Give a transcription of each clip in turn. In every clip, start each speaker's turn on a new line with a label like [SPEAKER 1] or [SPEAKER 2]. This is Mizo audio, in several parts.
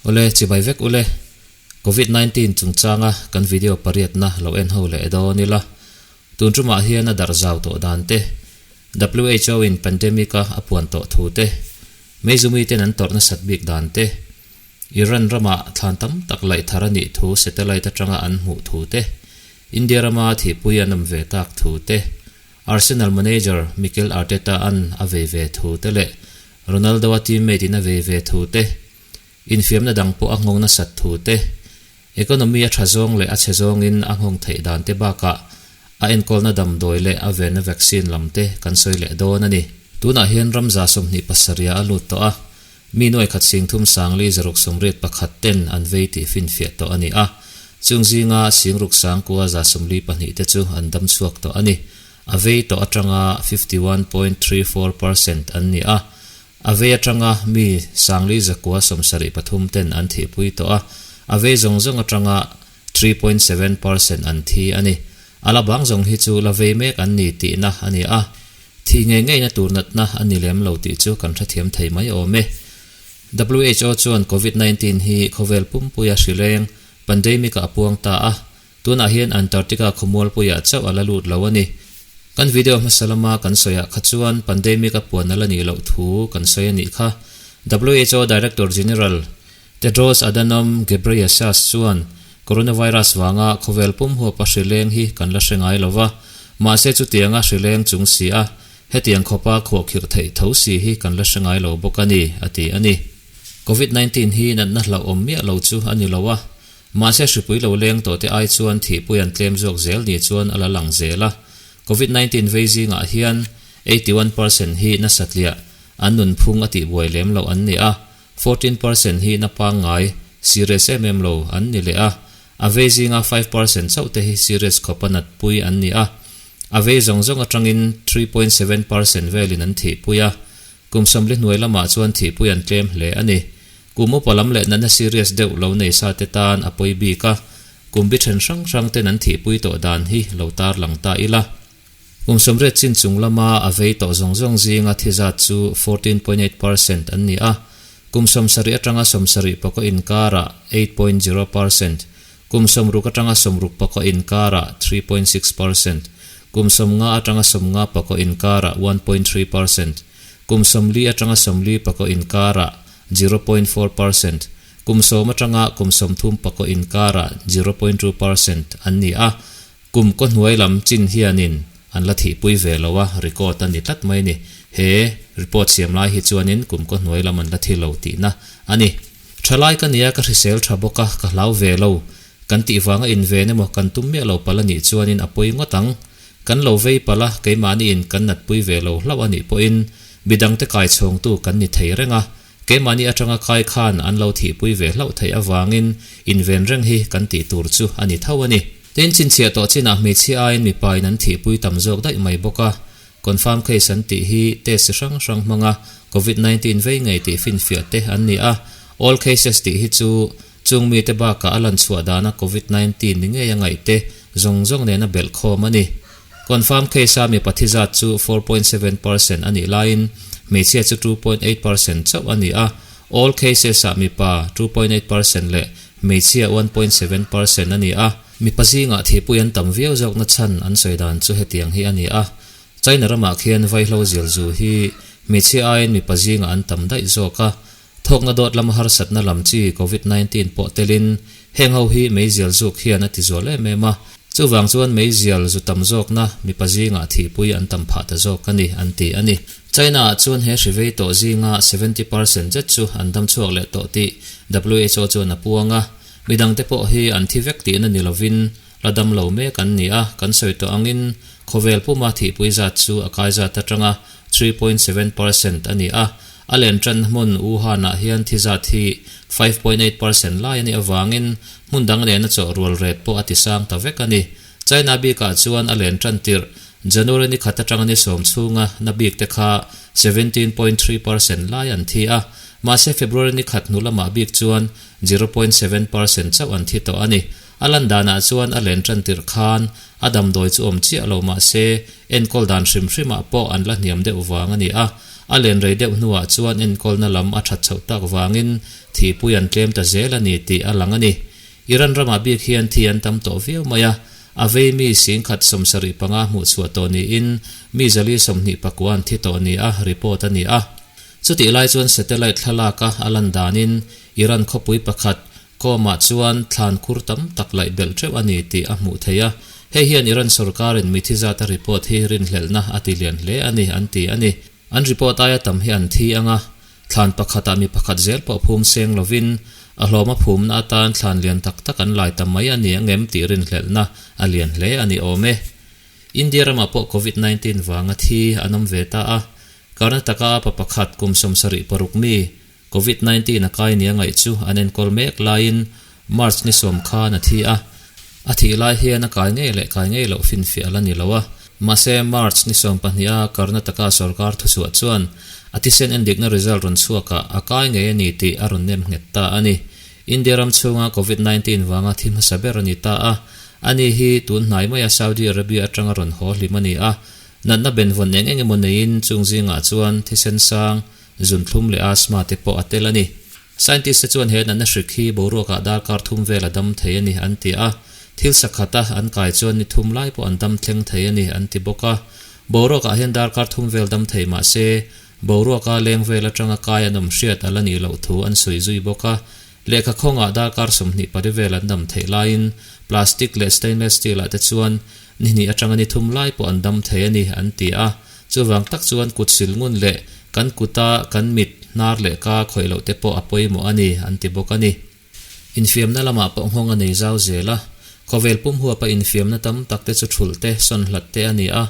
[SPEAKER 1] Awle, chibai vek ule. Covid 19 chungchanga kan video pariatna lo en ho leh dawn ila. Tun tumah hian a darh zau tawh dan te, WHO in pandemic a a puan tawh thu te, Meizumi ten an tawrh nasat bik dan te, Iran ramah thlan tam tak laih thar a nih thu satellite atanga an hmuh thu te, India rama thihpui an awm ve tak thu te, Arsenal manager Mikel Arteta an a vei ve thu te leh Ronaldo-a teammate in a vei ve thu te, infiamna dang pawh a nghawng nasat thu te, economy a tha zawng leh a chhe zawngin a nghawng theih dan te bakah a enkawlna damdawi leh a venna vaccine lam te kan sawi leh dawn a ni. Tunah hian ram 27 a a lut tawh a, mi nuai khat singthum sangli zaruk sawmriat pakhat ten an vei tih finfiah tawh a ni a, chung zinga singruk sangkua 42 te chu an dam chhuak tawh a ni. A vei tawh atanga 51.34% an ni a, a vei atanga mi sangli zakua 73 ten an thihpui tawh a, a vei zawng zawng atanga 3.7% an thi a ni. A la bang zawng hi chu la vei mek an ni tihna a ni a, thih ngei ngeina tur natna a ni lem lo tih chu kan hrethiam thei mai awm e. WHO chuan Covid 19 hi khawvel pumpuia hrileng, pandemic ah a puang ta a, Tunah hian Antarctica khawmualpuiah chauh a la lut lo a ni. Kan video hmasa lama kan sawiah kha chuan pandemic a puan a la nih loh thu kan sawi a nih kha. WHO Director General Tedros Adhanom Ghebreyesus chuan coronavirus vanga khawvel pum huapa hri leng hi kan la hre ngai lo va, mahse chutianga hri leng chung si a, hetiang khawpa khuahkhirh theih tho si hi kan la hre ngai lo bawk a ni, a ti a ni. Covid 19 hi natna hlauhawm miah lo chu a ni lo a, Mahse hripui lo leng tawh te ai chuan thihpui an tlem zawk zel ni chuan a la lang zel a. Covid 19 vei zingah hian 81% hi nasa tliah an nunphung a tihbuai lem loh an ni a, 14% hi na pangngai, serious em em lo, an ni leh a. A vei zinga 5% chauh te hi serious khawpa natpui an ni a. A vei zawng zawng atangin 3.7% velin an thihpui a. Kum 40 hnuai lamah chuan thihpui an tlem hle a ni. Kum upa lam leh natna serious deuh lo nei sa te tan a pawi bik a, kum bi then hrang hrang ten an thihpui tawh dan hi lo tarlang ta ila. Kum 80 chin chung lama a vei tawh zawng zawng zinga thi zat chu 14.8% an ni a, kum 70 atanga 70 pakaw inkarah 8.0%, kum 60 atanga 60 pakaw inkarah 3.6%, kum 50 atanga 50 pakaw inkarah 1.3%, kum 40 atanga 40 pakaw inkarah 0.4%, kum 10 atanga kum 30 pakaw inkarah 0.2% an ni a, kum kaw hnuai lam chin hianin an la thihpui ve lo a, record a ni tlat mai a ni. He report siam lai hi chuanin kum kaw hnuai lam an la thi lo tihna a ni. Thalai ka nia ka hrisel tha bawk a, ka hlau ve lo. Kan tih vanga inven emaw kan tum miah lo palh a nih chuanin a pawi ngawt ang. Kan lo vei palh a, keimahniin kan natpui ve lo hlauh a nih pawhin midangte kaichhawngtu kan ni thei reng a, keimahni atanga kai khan an lo thihpui ve hlauh theih avangin inven reng hi kan tih tur chu a ni tho a ni. Tin, chhinchhiah tawh chinah hmeichhia aiin mipain an thihpui tam zawk daih mai bawk a, confirm case an tih hi test chi hrang hrang hmanga Covid 19 vei ngei tih finfiah te an ni a, all cases tih hi chu Chung mite bakah a lanchhuah dana Covid 19 ni ngei a ngaihte zawng zawng nena belh khawm a ni. Confirm case-a mipa thi zat chu 4.7% a nih laiin hmeichhia chu 2.8% chauh a ni a, all cases-ah mipa 2.8% leh hmeichhia 1.7% a ni a. Mipa zingah thihpui an tam viau zawkna chhan an sawi dan chu hetiang hi a ni a, China ramah khian vaihlo zialzu hi hmeichhia aiin mipa zingah an tam daih zawk a, Thawkna dawt lama harsatna lam chi Covid 19 pawh telin heng ho hi meizial zuk hian a ti zual em em a, chuvang chuan meizial zu tam zawkna mipa zingah thihpui an tam phah ta zawk a ni, an ti a ni. China ah chuan he hri vei tawh zinga 70% zet chu an dam chhuak leh tawh tih WHO chuan a puang a, midangte pawh hi an thi vek tihna ni lovin la dam lo mek an ni a, kan sawi tawh angin khawvel puma thihpui zat chu a kai zat atanga 3.7% a ni a, a len tan hmun Wuhan-ah hian thi zat hi 5.8% lai a nih avangin hmun dang nena chawh rual ret pawh a ti sang ta vek a ni. China bikah chuan a len tan tirh January ni khat atanga ni sawm chhunga na bik te kha 17.3% lai an thi a, mahse February ni khat hnu lamah bik chuan 0.7% chauh an thi tawh a ni. A lan danah chuan a len tan tirh khan a damdawi chu awm chiah lo mah se enkawl dan hrim hrimah pawh an la hniam deuh vang a ni a. A len rei deuh hnuah chuan enkawlna lam a that chhoh tak vangin thihpui an tlem ta zel a ni tih a lang a ni. Iran ramah bik hian thi an tam tawh viau mai a, a vei mi 1075 hmuh chhuah tawh niin mi 429 an thi tawh nia report a ni a. Chutih lai chuan satellite thlalaka a lan danin Iran khawpui pakhat Qom-ah chuan thlan khur tam tak laih belh teuh a ni tih a hmuh theih a, hei hian Iran sorkarin mithi zata report hi rinhlelhna a ti lian hle a ni an ti a ni. An report aia tam hi an thi ang a, thlan pakhatah mi pakhat zel pawh phum seng lovin a hlawm a phumna atan thlan lian tak tak an lai ta mai a ni ang em tih rinhlelhna a lian hle a ni awm e. India ramah pawh Covid 19 vanga thi an awm ve ta a, Karnataka pa pakhat kum 76 mi Covid 19 a kai nia ngaih chu an enkawl mek laiin March ni sawm khan a thi a. A thih lai hian a kai ngei leh kai ngei loh finfiah a la ni lo a. Mahse, March ni 12 a Karnataka sorkar thuchhuah chuan a thisen endikna result rawn chhuakah a kai ngei a ni tih a rawn nem nghet ta a ni. India ram chhunga Covid 19 vanga thi hmasa ber a ni ta a. Ani hi tun hnai maia Saudi Arabia atanga rawn haw hlim a ni a. Natna benvawn eng eng emaw neiin chung zingah chuan thisen sang, zunthlum leh asthma te pawh a tel a ni. Scientist te chuan he natna hrik hi boruakah darkar thum vel a dam thei a ni an ti a, thil sakhata an kai chuan ni thum lai pawh an dam thleng thei a ni an ti bawk a. Boruakah hian darkar thum vel dam thei mah se, boruaka leng vel atanga kai an awm hriat a la nih loh thu an sawi zui bawk a. Lehkha khawngah darkar 24 vel an dam theih laiin plastic leh stainless steel ah te chuan ni hnih atanga ni thum lai pawh an dam thei a ni an ti a. Chuvang tak chuan kut sil ngun leh kan kuta kan mit, hnar leh ka khawih loh te pawh a pawimawh a ni, an ti bawk a ni. Infiamna lamah pawh nghawng a nei zau zel a, khawvel pum huapa infiamna tam tak te chu thulh te, sawn hlat te a ni a,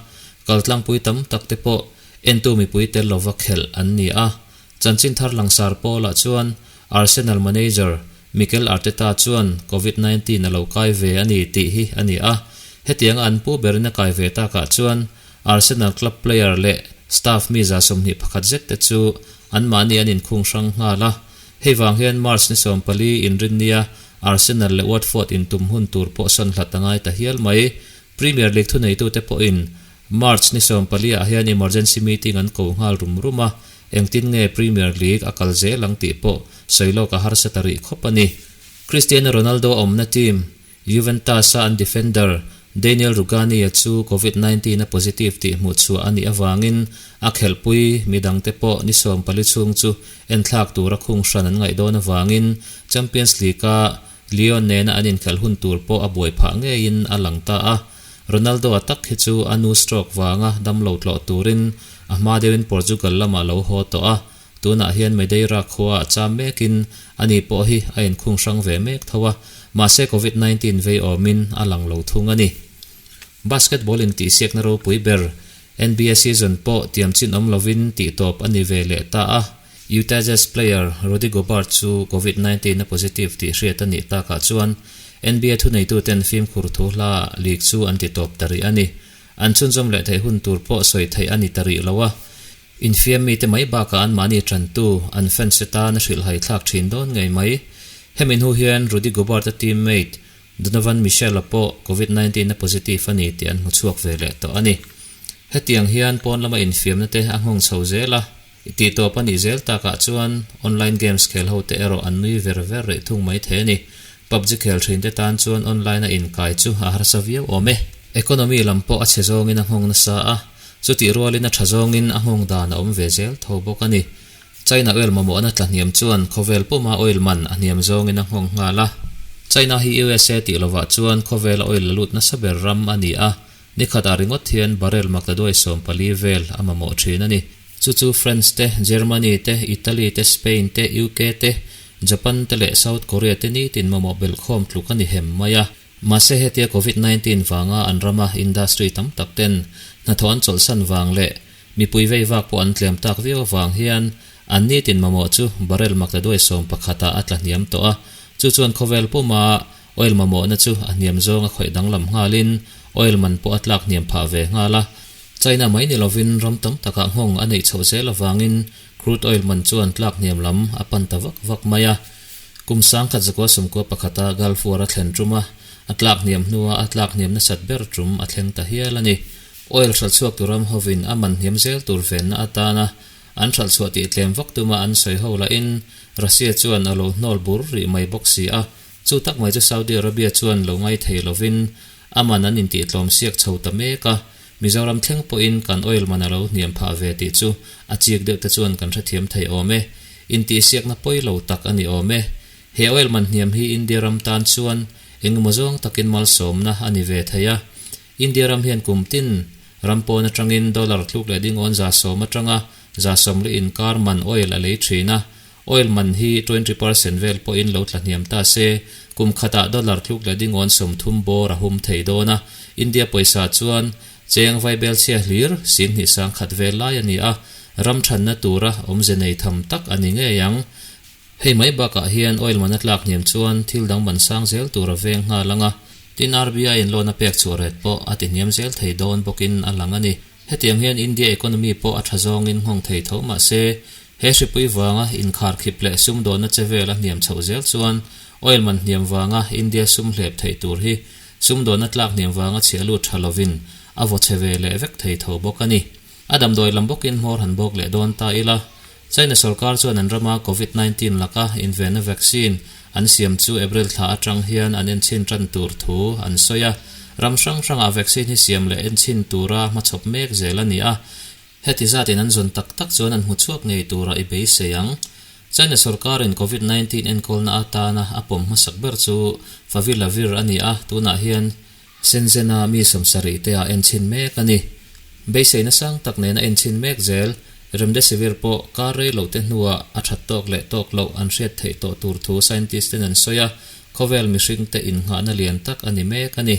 [SPEAKER 1] kaltlangpui tam tak te pawh entu mipui tel lova khelh an ni a. Chanchin thar langsar pawlah chuan Arsenal manager Mikel Arteta chuan Covid 19 a lo kai ve a ni tih hi a ni a, hetianga an pu berin a kai ve takah chuan Arsenal club player leh staff mi 21 zet te chu anmahni an inkhung hrang nghal a. Hei vang hian March ni 14 inrinnia Arsenal leh Watford intum hun tur pawh sawn hlat a ngai ta hial mai. Premier League thuneitute pawhin March ni 14 ah hian emergency meeting an ko nghal rum rum a, engtin nge Premier League a kal zel ang tih pawh sawi lawk a harsa ta rih khawp a ni. Cristiano Ronaldo awmna team Juventus-a an defender Daniel Rugani-a chu Covid 19 a positive tih hmuh chhuah a nih avangin a khelhpui midangte pawh ni 14 chhung chu enthlak tura khung hran an ngaih dawn avangin Champions League-a Lyon nena an inkhelh hun tur pawh a buai phah ngeiin a lang ta a. Ronaldo-a tak hi chu a nu stroke vanga damlo tlawh turin a hma deuhin Portugal lamah lo haw tawh a, tunah hian Madeira khuaah cham mekin ani pawh hi a inkhung hrang ve mek tho a, mahse Covid 19 vei awmin a lang lo thung a ni. Basketball intihsiakna ropui ber NBA season pawh tiam chin awm lovin tihtawp a ni ve leh ta a, Utah Jazz player Rudy Gobert chu Covid 19 a positive tih hriat a nih takah chuan NBA thuneituten fimkhur thu hla league chu an titawp ta rih a ni. An chhunzawm leh theih hun tur pawh sawi theih a ni ta rih lo a, infiam mite mai bakah anmahni tantu an fans te tan a hrilhhai thlak thin dawn ngei mai. Hemi hnu hian Rudy Gobert-a teammate Donovan Mitchell-a pawh Covid 19 a positive a ni tih an hmu chhuak ve leh tawh a ni. Hetiang hian pawn lama infiamna te a nghawng chho zel a, tihtawp a nih zel takah chuan online games khel ho te erawh an nui ver ver rih thung mai thei a ni. PUBG khel thin te tan chuan online a inkai chu a harsa viau awm e. Economy lam pawh a chhe zawngin a nghawng nasa a, chutih rualin a tha zawngin a nghawng dan a awm ve zel tho bawk a ni. China oil mamawhna tla hniam chuan khawvel puma oil man a hniam zawngin a nghawng nghal a. China hi USA tih lovah chuan khawvela oil la lut nasa ber ram a ni a, ni khatah ringawt hian barrel maktaduai 14 vel a mamawh thin a ni. Chu chu France te, Germany te, Italy te, Spain te, UK te, Japan te leh South Korea te nitin mamawh belhkhawm tluk a ni hem mai a. Mahse hetia Covid 19 vanga an rama industry tam tak ten hnathawh an chawlhsan vang leh mipui vei vak pawh an tlem tak viau avang hian an nitin mamawh chu barrel maktaduai 11 ah a tla hniam tawh a. Chu chuan khawvel puma oil mamawhna chu a hniam zawng a khawih danglam nghalin oil man pawh a tlak hniam phah ve nghal a. China mai ni lovin ram tam takah nghawng a neih chhoh zel avangin crude oil man chuan tlak hniam lam a pan ta vak vak mai a. Kum 1991 a Gulf War a thlen tum a, a tlak hniam hnua a tlak hniam nasat ber tum a thleng ta hial a ni. Oil hralh chhuak tur ram hovin a man hniam zel tur venna atana. An hralh chhuah tih tlem vak tuma an sawi ho lahin Russia chuan a lo hnawl bur rih mai bawk si a, chu tak mai chu Saudi Arabia chuan lo ngai thei lovin a man an intihtlawm siak chho ta mek a, Mizoram thleng pawhin kan oil man a lo hniam phah ve tih chu a chik deuh te chuan kan hrethiam thei awm e. Intihsiakna pawi lo tak a ni awm e. He oil man hniam hi India ram tan chuan engemaw zawng takin malsawmna a ni ve thei a. India ram hian kum tin ram pawn atangin dollar tluk leh dingawn 110 atanga 140 inkar man oil a lei thin a. Oil man hi 20% vel pawhin lo tla hniam ta se, kum khatah dollar tluk leh dingawn 30 bawr a hum thei dawn a. India pawisa chuan cheng vaibel chhia hlir 20 100 vel lai a ni a, ram thanna tura awmze nei tham tak a ni ngei ang. Hei mai bakah hian oil man a tlak hniam chuan thil dang man sang zel tur a veng nghal ang a, tin RBI in loan a pek chhuah ret pawh a ti hniam zel thei dawn bawkin a lang a ni. Hetiang hian India economy pawh a tha zawngin nghawng thei tho mah se, he hripui vanga inkharkhip leh sumdawnna che vel a hniam chhoh zel chuan oil man hniam vanga India sum hlep theih tur hi sumdawnna tlak hniam vanga chhiah lut tha lovin a vaw chhe ve leh vek thei tho bawk a ni. A damdawi lam bawkin hmawr han bawk leh dawn ta ila, China sorkar chuan an rama Covid 19 laka invenna vaccine an siam chu April thla atang hian an enchhin tan tur thu an sawi a. Ram hrang hrangah vaccine hi siam leh enchhin tura hmachhawp mek zel a ni a. Heti zatin an zawn tak tak chuan an hmu chhuak ngei tura i beisei ang. China sorkarin Covid 19 enkawlna atana a pawm hmasak ber chu Favilavir a ni a, tunah hian Shenzhen-a mi 70 te a enchhin mek a ni. Beiseina sang tak nen a enchhin mek zel. Remdesivir pawh kar rei loh te hnuah a that tawk leh tawk loh an hriat theih tawh tur thu scientist ten an sawi a, khawvel mihring te innghahna lian tak a ni mek a ni.